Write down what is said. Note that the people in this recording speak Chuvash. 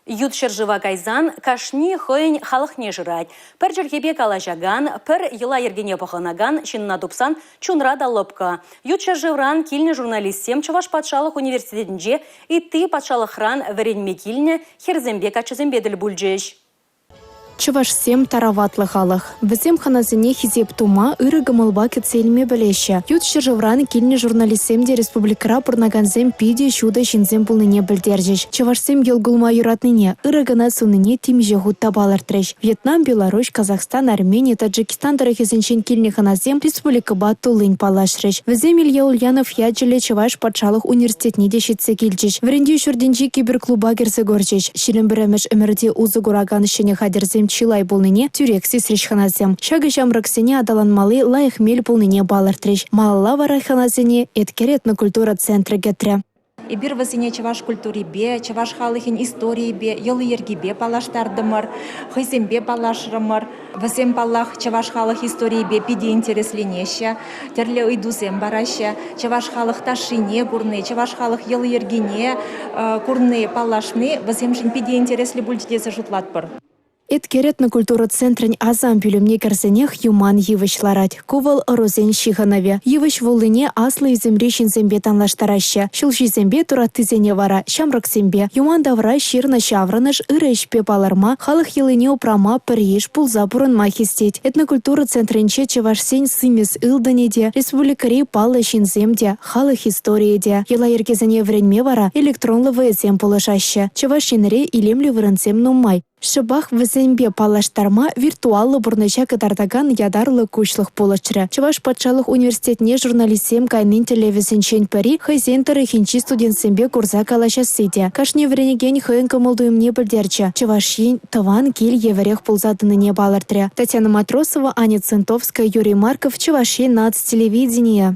Ют ҫӗршыва кайсан кашни хӑйӗн халӑхне шырать. Пӗр чӗлхепе калаҫакан, пӗр йӑла-йӗркене пӑхӑнакан ҫынна тупсан чунра та лӑпкӑ. Ют ҫӗршывран килнӗ журналистсем Чӑваш патшалӑх университетӗнче ытти патшалӑхран вӗренме килнӗ хӗрсемпе каччӑсемпе тӗл пулчӗҫ. Чӑвашсем тараватлӑ халӑх. Вӗсем хӑнасене хисеп тума, ырӑ кӑмӑлпа кӗтсе илме пӗлеҫҫӗ. Ют ҫӗршывран килнӗ журналистсем те республикӑра пурӑнакансем питӗ ҫутӑ ҫынсем пулнине пӗлтерчӗҫ. Чӑвашсем йӑл кулма юратнине, ырӑ кӑна суннине темиҫе хут та палӑртрӗҫ. Вьетнам, Беларуҫ, Казахстан, Армени, Таджикистан тӑрӑхӗсенчен килнӗ хӑнасем республикӑпа туллин паллашрӗҫ. Вӗсем Илья Ульянов ячӗллӗ Чӑваш патшалӑх университетне те ҫитсе килчӗҫ. Вӗрентӳ ҫуртӗнчи киберклуба кӗрсе курчӗҫ. 21-мӗш ӗмӗрте усӑ куракан ҫӗнӗ хатӗрсем чылай пулнине тӳрех сисрӗҫ хӑнасем. Ҫакӑ ҫамрӑксене аталанмалли лайӑх мел пулнине палӑртрӗҫ. Малалла вара хӑнасене Эткер этнокультура центрӗ кӗтрӗ. Эпир вӗсене чӑваш культурипе, чӑваш халӑхӗн историйӗпе, йӑли-йӗркипе паллаштартӑмӑр, хӑйсемпе паллашрӑмӑр. Вӗсем, паллах, чӑваш халӑх историйӗпе питӗ интересленеҫҫӗ, тӗрлӗ ыйтусем параҫҫӗ. Чӑваш халӑх ташшине курни, чӑваш халӑх йӑли-йӗркине курни, паллашни вӗсемшӗн питӗ интереслӗ пулчӗ тесе шутлатпӑр. Эткер этнокультура центрӗн асам пӳлӗмне кӗрсенех юман йывӑҫ ларать. Ку вӑл ӑрусен ҫыхӑнӑвӗ. Йывӑҫ вуллине аслӑ ӳсӗмри ҫынсемпе танлаштараҫҫӗ. Ҫулҫисемпе тураттисене вара ҫамрӑксемпе. Юман тавра ҫырнӑ ҫаврӑнӑш ырӑ ӗҫпе палӑрма, халӑх йӑлине упрама пӗр йыш пулса пурӑнма хистет. Этнокультура центрӗнче чӑвашсен симӗс ылтӑнӗ те, республикӑри паллӑ ҫынсем те, халӑх историйӗ те. Йӑла-йӗркесене вӗренме вара электронлӑ вӑйӑсем пулӑшаҫҫӗ. Чӑваш Енре илемлӗ вырӑнсем нумай. Шӑпах вӗсемпе паллаштарма виртуаллӑ пурнӑҫа кӑтартакан ятарлӑ куҫлӑх пулӑшрӗ. Чӑваш патшалӑх университетне журналистсем кайнин тӗллевӗсенчен пӗри хӑйсен тӑрӑхӗнчи студентсемпе курса калаҫасси те. Кашни вӗренекен хӑйӗн кӑмӑл-туйӑмне пӗлтерчӗ, Чӑваш Ен тӑван кил евӗрех пулса тӑнине палӑртрӗ. Татьяна Матросова, Аня Центовская, Юрий Марков, Чӑваш Ен наци телевиденийӗ.